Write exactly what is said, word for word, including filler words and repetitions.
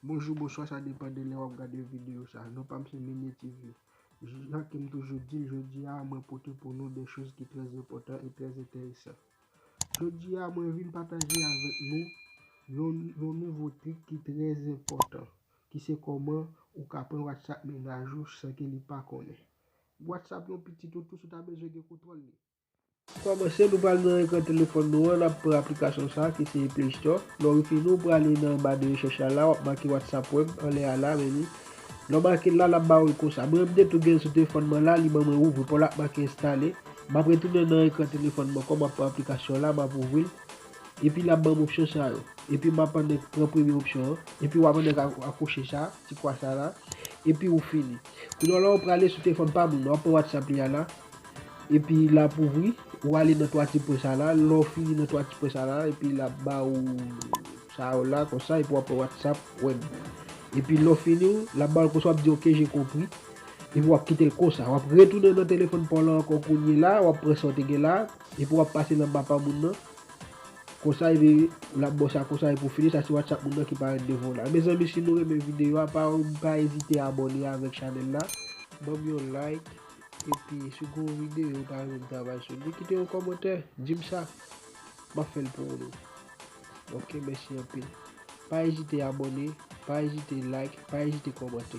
Bonjou, bonswa, sa depann de lè w ap gade videyo sa. Non pa m se Menyè T V. Jan ke m toujou di l, jodi a mwen pote pou nou de choz ki trè enpòtan e trè enteresan. Jodi a mwen vin pataje avèk nou yon, yon nouvo trik ki trè enpòtan, ki se kòman ou ka pran WhatsApp mennaj ou san ke li pa konnen. WhatsApp yon pitit ou, tou sa w ta bezwen gen kontwòl li. Pou kòmanse, nou pral nan ekran telefòn nou an, n ap pran aplikasyon sa a ki se Play Store. Lè w fin, ou prale nan ba de rechèch la, la, w ap make WhatsApp Web anlè a la, men li. Lè w make l la, l ap ba ou l konsa. Mwen menm, m te tou gen l sou telefòn mwen la, li ban mwen ouvri, pou l ap make enstale. M ap retounen nan ekran telefòn mwen ankò, m ap pran aplikasyon la, m ap ouvri l. Epi l ap ban m opsyon sa yo. Epi m ap annik pran premye opsyon an. Epi w ap annik ak-, akouche sa, ti kwa sa la. Epi ou fini. Kounye a la, w prale sou telefòn pa moun nan, w ap pran WhatsApp li a la. Epi l ap ouvri, ou ale nan twa ti pwen sa la, lè w fini nan twa ti pwen sa la, epi l ap ba ou sa yo la, konsa, epi w ap pran WhatsApp Web. Epi lè w fini, l ap ba w konsa, w ap di, "Ok, j'ai compris." Epi w ap kite l konsa. W ap retounen nan telefòn pa w la ankò kounye la, w ap pran sa w te gen la, epi w ap pase nan ba pa moun nan. Konsa, epi l ap ba w sa konsa, epi w fini, sa se WhatsApp moun nan ki parèt devan w la. Mezanmi, si nou renmen videyo a, pa, pa ezite abòne avèk chanèl la. Ban m yon like. Epi, si w gen yon videyo ou ta renmen m travay sou li, kite yon kòmantè, di m sa. M ap fè l pou ou. Ok, mèsi anpil. Pa ezite abòne, pa ezite like, pa ezite kòmante.